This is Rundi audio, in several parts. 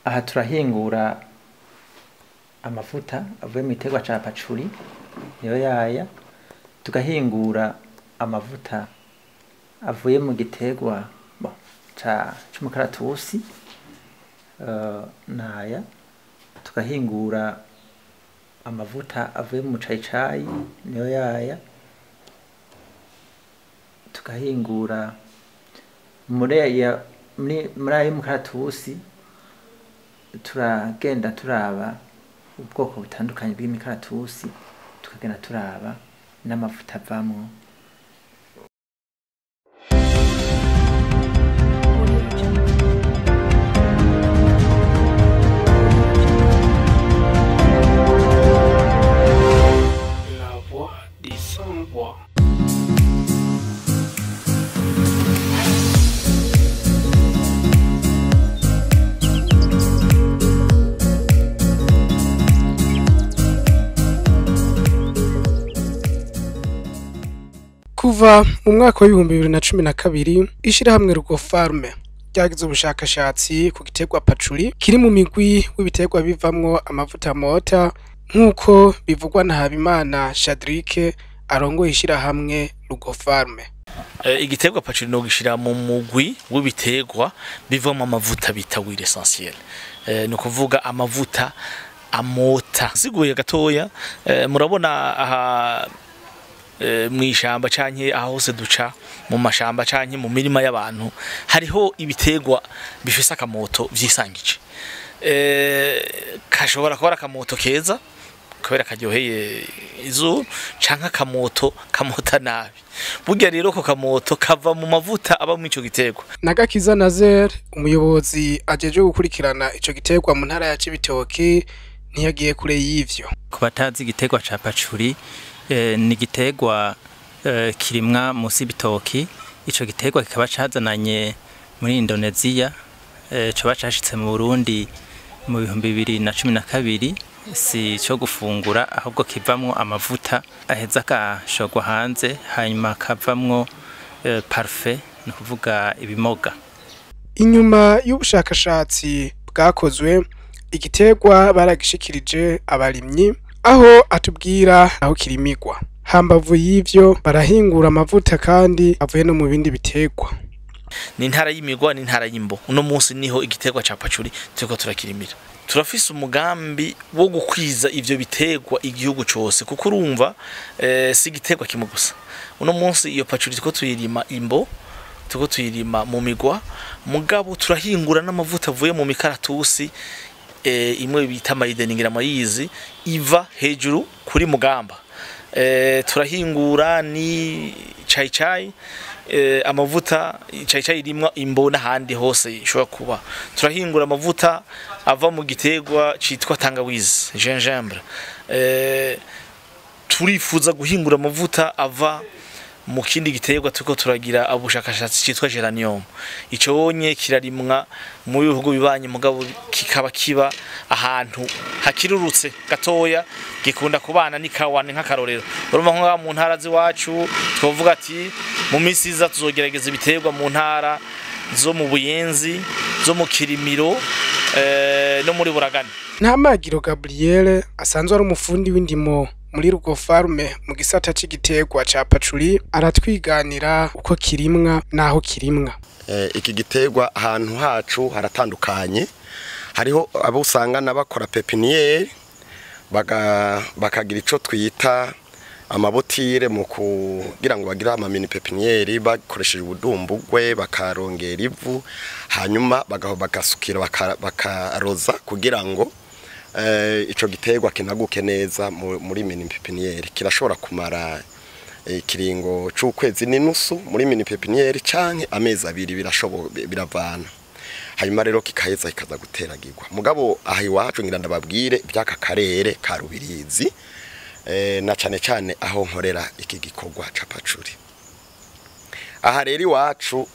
Aha turahingura amavuta avuye mu giterwa ca pacuri, niyo yaya. Tugahingura amavuta avuye mu giterwa c'umukaratusi, naya. Tugahingura amavuta avuye mu mucayicayi, niyo yaya. Tugahingura muri ayo mukaratusi, turagenda turaba ubwoko butandukanye bw'imikaratusi, tukagenda turaba n'amavuta avamwo. La voix des sans-voix. Kuva mu mwaka wa 2012, ishirahamwe Rugo Farme ryagize ubushakashatsi ku giterwa pacuri kiri mu migwi w'ibiterwa bivamwo amavuta mota, nk'uko bivugwa na Habimana Shadrike arongoye ishirahamwe Rugo Farme. Igiterwa pacuri no gishira mu mugwi w'ibiterwa bivamo amavuta bita huile essentielle, ni ukuvuga amavuta amota. Siguye gatoya, murabona aha mw'ishamba canke aho hose duca mu mashamba canke mu mirima y'abantu, hariho ibiterwa bifise akamoto vyisangije, kashobora kuba ari akamoto keza kubera karyoheye izuru, canke akamoto kamota nabi. Burya rero ko kamoto kava mu mavuta aba muri ico giterwa. Nagakiza Nazer, umuyobozi ajejwe gukurikirana ico giterwa mu ntara ya Cibitoki, ntiyagiye kure y'ivyo. Ku batazi igiterwa ca pacuri, ni igiterwa kirimwa musi y'ibitoki. Ico giterwa kikaba cazananye muri Indonesia, coba cashitse mu Burundi mu 2012. Si co gufungura, ahubwo kivamwo amavuta aheza akashorwa hanze, hanyuma akavamwo parfum, ni ukuvuga ibimoga. Inyuma y'ubushakashatsi bwakozwe, igiterwa baragishikirije abarimyi, aho atubwira aho kirimigwa. Hambavu y'ivyo, barahingura amavuta kandi avuye no mu bindi biterwa. Ni intara y'imigwa, ni intara y'imbo. Uno munsi niho igiterwa ca pacuri turiko turakirimira. Turafise umugambi wo gukwiza ivyo biterwa igihugu cose, kuko urumva si igiterwa kimwe gusa. Uno munsi iyo pacuri turiko tuyirima imbo, turiko tuyirima mu migwa, mugabo turahingura n'amavuta avuye mu mikaratusi, imwe bita mayideningira mayizi, iva hejuru kuri Mugamba. Turahingura ni chai chai, amavuta chai chai irimwa imbo n'ahandi hose ishobora kuba. Turahingura amavuta ava mu giterwa citwa tangawizi, gingembre. Turifuza guhingura amavuta ava mu kindi giterwa turiko turagira ubushakashatsi citwa geranium. Ico wonye kirarimwa mu bihugu bibanye, mugabo kikaba kiba ahantu hakirurutse gatoya, gikunda kubana n'ikawa, ni nk'akarorero. Urumva nko mu ntara z'iwacu twovuga ati mu minsi iza tuzogerageza ibiterwa mu ntara zo mu Buyenzi, zo mu Kirimiro, no muri Buragani. Ntamagiro Gabriele asanzwe ari umufundi w'indimo muri Rugo Farme mu gisata c'igiterwa ca pacuri, aratwiganira uko kirimwa n'aho kirimwa. Iki giterwa ahantu hacu haratandukanye. Hariho abo usanga n'abakora pépinière, bakagira ico twita amabotire mu kugira ngo bagire ama mini pépinière, bakoresheje ubudumbugwe, bakarongera ivu, hanyuma bagaho bagasukira, bakaroza kugira ngo ico giterwa kinaguke neza. Muri mini pépinière kirashobora kumara ikiringo c'ukwezi n'inusu muri mini pépinière canke amezi 2, birashoboka, biravana. Hanyuma rero kikaheza kikaza guteragirwa. Mugabo aha iwacu ngira ndababwire by'aka karere ka Rubirizi, na cane cane aho nkorera iki gikorwa ca pacuri. Aha rero iwacu,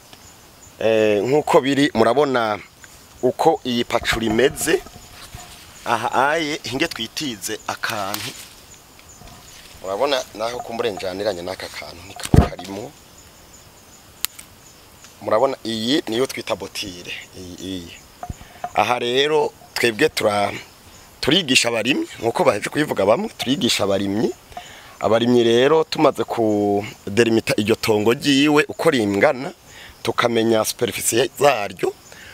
nk'uko biri, murabona uko iyi pacuri imeze aha. Aye, hinge twitize akantu. Murabona naho kumbure njaniranye n'aka kantu ntikaba karimo. Murabona iyi niyo twita botire, iyi aha rero. Twebwe turigisha abarimyi nkuko baheje kubivuga bamwe, turigisha abarimyi. Abarimyi rero tumaze ku delimita iryo tongo ryiwe uko ringana, tukamenya superficie zaryo,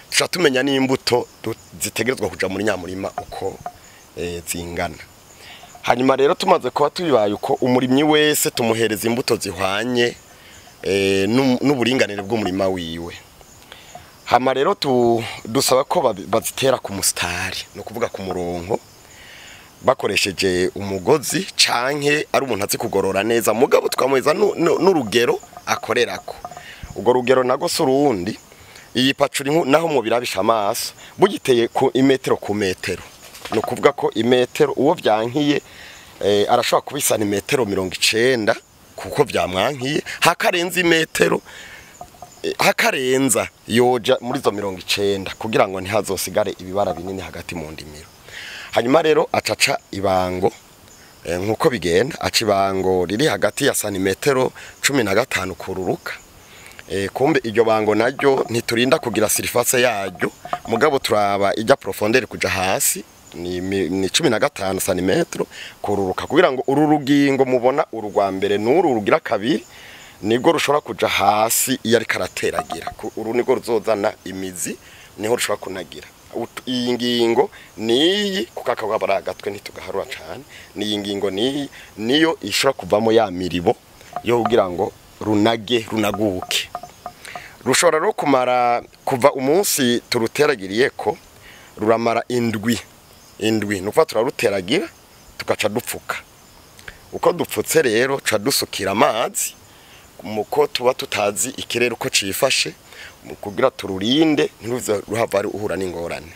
tuca tumenya n'imbuto zitegerezwa kuja muri nyamurima uko zingana. Hanyuma rero tumaze kuba tubibaye uko, umurimyi wese tumuhereza imbuto zihwanye n'uburinganire bw'umurima wiwe. Hama rero dusaba ko bazitera ku mustari, no kuvuga ku murongo, bakoresheje umugozi canke ari umuntu azi kugorora neza, mugabo twamuheza n'urugero akorerako. Ubwo rugero nago si urundi, iyi pacuri naho mubirabisha amaso bugiteye ku imetero ku metero, no kuvuga ko imetero uwo vyankiye arashobora kubisana imetero 90 kuko vyamwankiye, hakarenza imetero hakarenza yoja muri zo 90 kugira ngo ntihazosigare ibibara binini hagati mu ndimiro. Hanyuma rero acaca ibango nkuko bigenda, aca ibango riri hagati ya santimetero 15 kururuka. Kumbe iryo bango naryo ntiturinda kugira surface yaryo, mugabo turaba ijya profondeur kuja hasi ni 15 santimetero kururuka, kugira ngo uru rugingo mubona uru rwa mbere n'uru rugira kabiri nibwo rushobora kuja hasi iyo ariko arateragira. Uru nibwo ruzozana imizi, niho rushobora kunagira. Iyi ngingo niyi kukakabara agatwe ntitugaharura cyane, niyi ngingo niyi niyo ishobora kuvamo ya miribo yo kugira ngo runage runaguke. Rushobora rero kumara kuva umunsi turuteragiriye ko ruramara indwi indwi, nuko turaruteragira tugaca dupfuka. Uko dupfutse rero ca dusukira amazi muko tuba tutazi ikirere uko cifashe, kugira tururinde ntiruze ruhava uhura n'ingorane.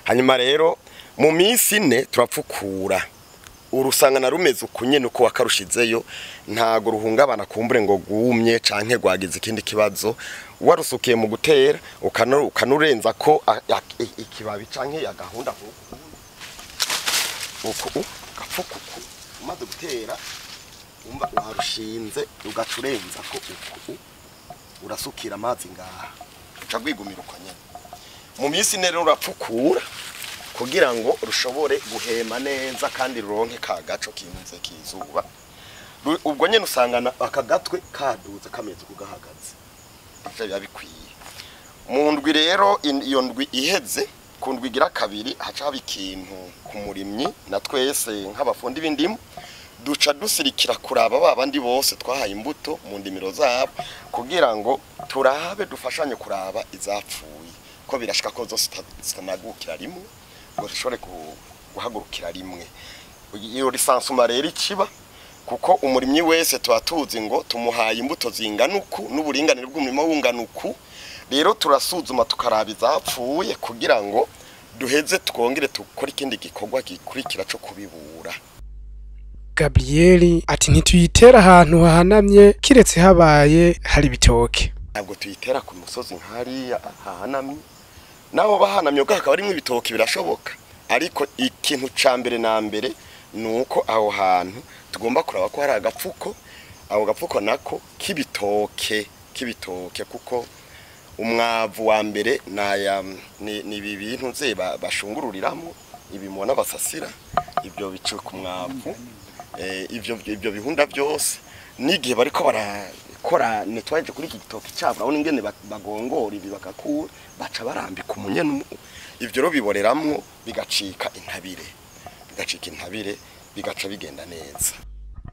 Hanyuma rero mu minsi 4 turapfukura, urusanga na rumeze ukunye nuko wakarushizeyo, ntago ruhungabana kumbure ngo gumye canke gwagize ikindi kibazo. Warusukiye mu gutera ukanurenza ko ikibabi canke agahunda uko gapfukuku, umaze gutera umva warushinze ugacurenza ko uku urasukira amazi ngaha uca gwigumira uko nyene. Mu minsi 4 rero urapfukura kugira ngo rushobore guhema neza kandi ruronke kagaco kinze kizuba. Ubwo nyene usangana akagatwe kaduze kameze kugahagaze, ivyo biba bikwiye. Mu ndwi rero iyo ndwi iheze, ku ndwi igira kabiri haca haba ikintu ku murimyi na twese nk'abafundi b'indimu, duca dusirikira kuraba babandi bose twahaye imbuto mu ndimiro zabo, kugira ngo turabe dufashanye kuraba izapfuye, ko birashika ko zose zitanagukira rimwe ngo zishobore guhagurukira rimwe. Iyo lisansuma rero ikiba kuko umurimyi wese tuba tuzi ngo tumuhaye imbuto zingana uku n'uburinganire bw'umurimo wungana uku, rero turasuzuma tukaraba izapfuye kugira ngo duheze twongere tukore ikindi gikorwa gikurikira cyo kubibura. Gabriel ati ntituyitera ahantu hahanamye kiretse habaye hari ibitoke. Ntabwo tuyitera ku musozi nk'hariya hahanamye, naho bahanamye ubwo hakaba harimo ibitoke birashoboka, ariko ikintu ca mbere na mbere nuko aho hantu tugomba kuraba ko hari agapfuko, aho gapfuko nako k'ibitoke kuko umwavu wa mbere naya ni ibi bintu nze bashungururiramo ibimona basasira, ibyo bicuka umwavu, ivyo bihunda byose n'igihe bariko barakora netwaje kuri iki gitoki cyabo, urabona ingene bagongora ibi bakakura baca barambika umunyene, ivyo rero biboreramwo bigacika intabire, bigaca bigenda neza.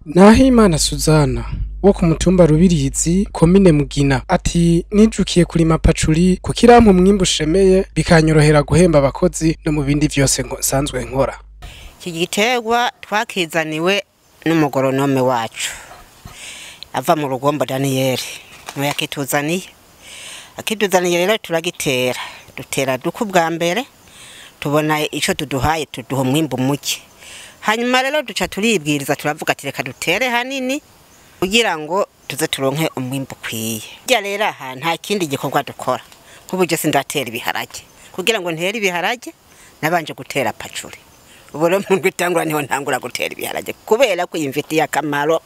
Nahimana Suzana wo ku mutumba Rubirizi komine Mugina ati nijukiye kurima pacuri kukirampa umwimbu ushemeye bikanyorohera guhemba abakozi no mu bindi vyose nsanzwe nkora. Iki giterwa twakizaniwe n'umugoronome wacu ava mu Rugombo Daniel, niwe yakituzaniye. Akituzaniye rero turagitera, dutera duku bwa mbere tubona ico tuduhaye tuduha umwimbu muke. Hanyuma rero duca turibwiriza turavuga ati reka dutere hanini kugira ngo tuze turonke umwimbu ukwiye. Burya rero aha nta kindi gikorwa dukora, nk'ubu je sindatera ibiharage, kugira ngo ntere ibiharage nabanje gutera pacuri. Ubu rero mu ndwi itangura niho ntangura gutera ibiharage kubera ko yimfitiye akamaro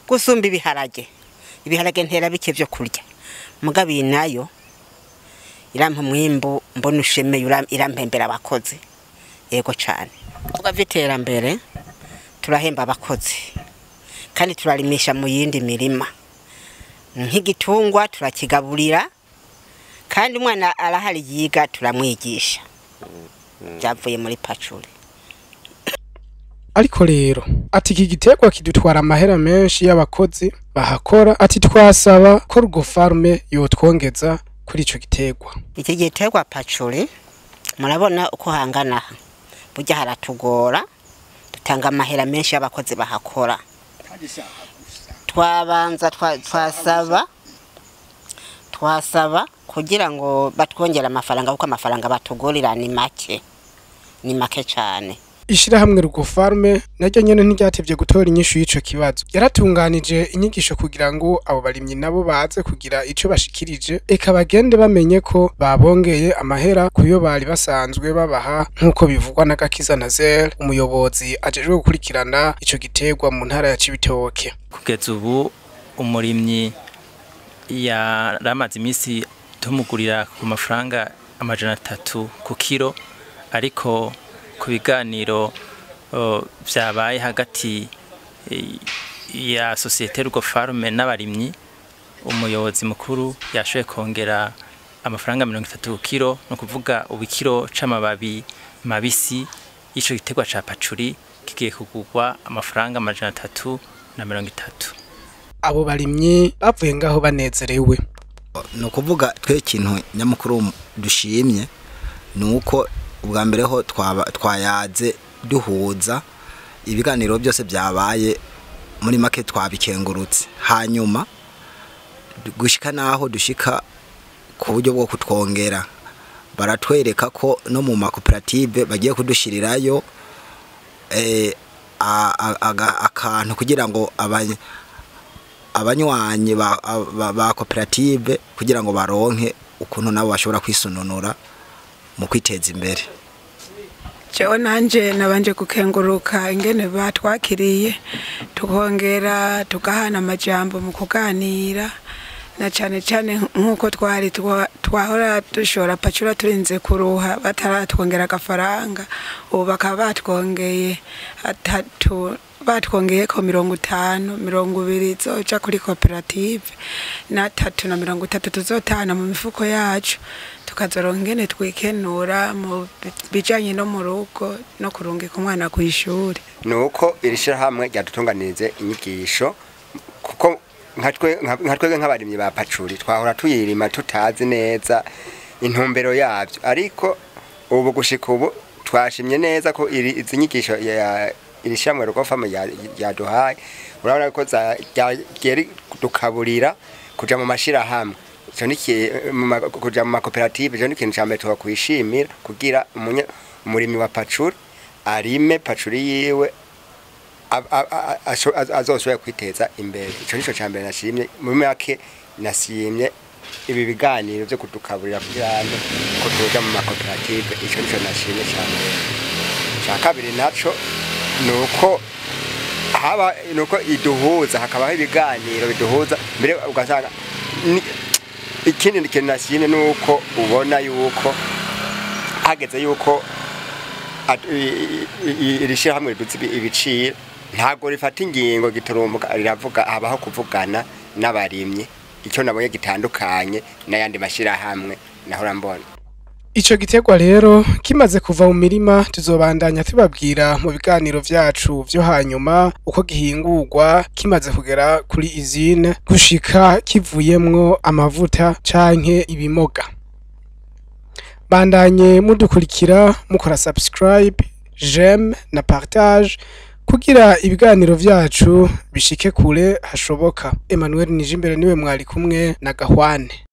gusumba ibiharage. Ibiharage ntera bike vyo kurya, mugabo iyi nayo Irampa umwimbu mbona ushemeye, irampembera abakozi yego cyane. Kuvuga vy'iterambere, turahemba abakozi kandi turarimisha mu yindi mirima, nk'igitungwa turakigaburira, kandi umwana arahari yiga, turamwigisha byavuye muri pacuri. Ariko rero ati iki giterwa kidutwara amahera menshi y'abakozi bahakora, ati twasaba ko Rugo Farme yotwongeza kuri ico giterwa. Iki giterwa pacuri murabona uko hangana aha, burya haratugora, dutanga amahera menshi y'abakozi bahakora. Twabanza twasaba kugira ngo batwongere amafaranga, kuko amafaranga batugurira ni make, ni make cyane. Ishirahamwe Rugo Farme naryo nyene ntiryatevye gutora inyishu y'ico kibazo. Yaratunganije inyigisho kugira ngo abo barimyi nabo baze kugira ico bashikirije, eka bagende bamenye ko babongeye amahera kuyo bari basanzwe babaha, nk'uko bivugwa na Gakiza Nazer, umuyobozi ajejwe gukurikirana ico giterwa mu ntara ya Cibitoke. Kugeza ubu umurimyi yaramaze iminsi tumugurira ku mafaranga 300 ku kiro, ariko ku biganiro vyabaye hagati ya societe Rugo Farme n'abarimyi, umuyobozi mukuru yashoboye kongera amafaranga 30 ku kiro, no kuvuga ubu ikiro c'amababi mabisi y'ico giterwa ca pacuri kigiye kugurwa amafaranga 330. Abo barimyi bavuye ngaho banezerewe. Ni ukuvuga twe ikintu nyamukuru dushimye ni uko ubwa mbere ho twayaze duhuza ibiganiro byose byabaye, muri make twabikengurutse, hanyuma gushika naho dushika ku buryo bwo kutwongera, baratwereka ko no mu makoperative bagiye kudushirirayo akantu kugira ngo abanywanyi ba koperative kugira ngo baronke ukuntu nabo bashobora kwisununura mu kwiteza imbere. Jewe nanje nabanje gukenguruka ingene batwakiriye, tukongera tugahana amajambo mu kuganira, na cane cane nkuko twari twahora dushora pacura turinze kuruha bataratwongera agafaranga, ubu bakaba batwongeye atatu, batwongeye ko 50, 20 zoja kuri koperative na 3 na 30 tuzotana mu mifuko yacu, tukazoronka ingene twikenura mu bijanye no mu rugo no kurungika umwana kw'ishuri. Nuko iri shirahamwe ryadutunganirize inyigisho, kuko nka twebwe nk'abarimyi ba pacuri twahora tuyirima tutazi neza intumbero yabyo, ariko ubu gushika ubu twashimye neza ko izi nyigisho iri shirahamwe Rugo Farme ryaduhaye, urabona ko ryari dukaburira kuja mu mashirahamwe, ico ni kuja mu makoperative, ico ni ikintu ca mbere twakwishimira kugira umurimyi wa pacuri arime pacuri yiwe azoshobora kwiteza imbere. Ico nico ca mbere nashimye. Muri make nashimye ibi biganiro byo kudukaburira kugira ngo ko tuja mu makoperative, ico nico nashimye ca mbere. Ca kabiri naco nuko haba nuko iduhuza, hakabaho ibiganiro biduhuza mbere, ugasanga ikindi kintu nashimye nuko ubona yuko hageze yuko iri shirahamwe riduza ibiciro, ntabwo rifata ingingo giturumbuka, riravuga, habaho kuvugana n'abarimyi, icyo nabonye gitandukanye n'ayandi mashirahamwe nahora mbona. Ico giterwa rero kimaze kuva mu mirima tuzobandanya tubabwira mu biganiro vyacu vyo hanyuma uko gihingurwa kimaze kugera kuri izine gushika kivuyemwo amavuta canke ibimoga. Bandanye mudukurikira mukora subscribe, j'aime na partage kugira ibiganiro vyacu bishike kure hashoboka. Emmanuel Nijimbere niwe mwari kumwe na Gahwane.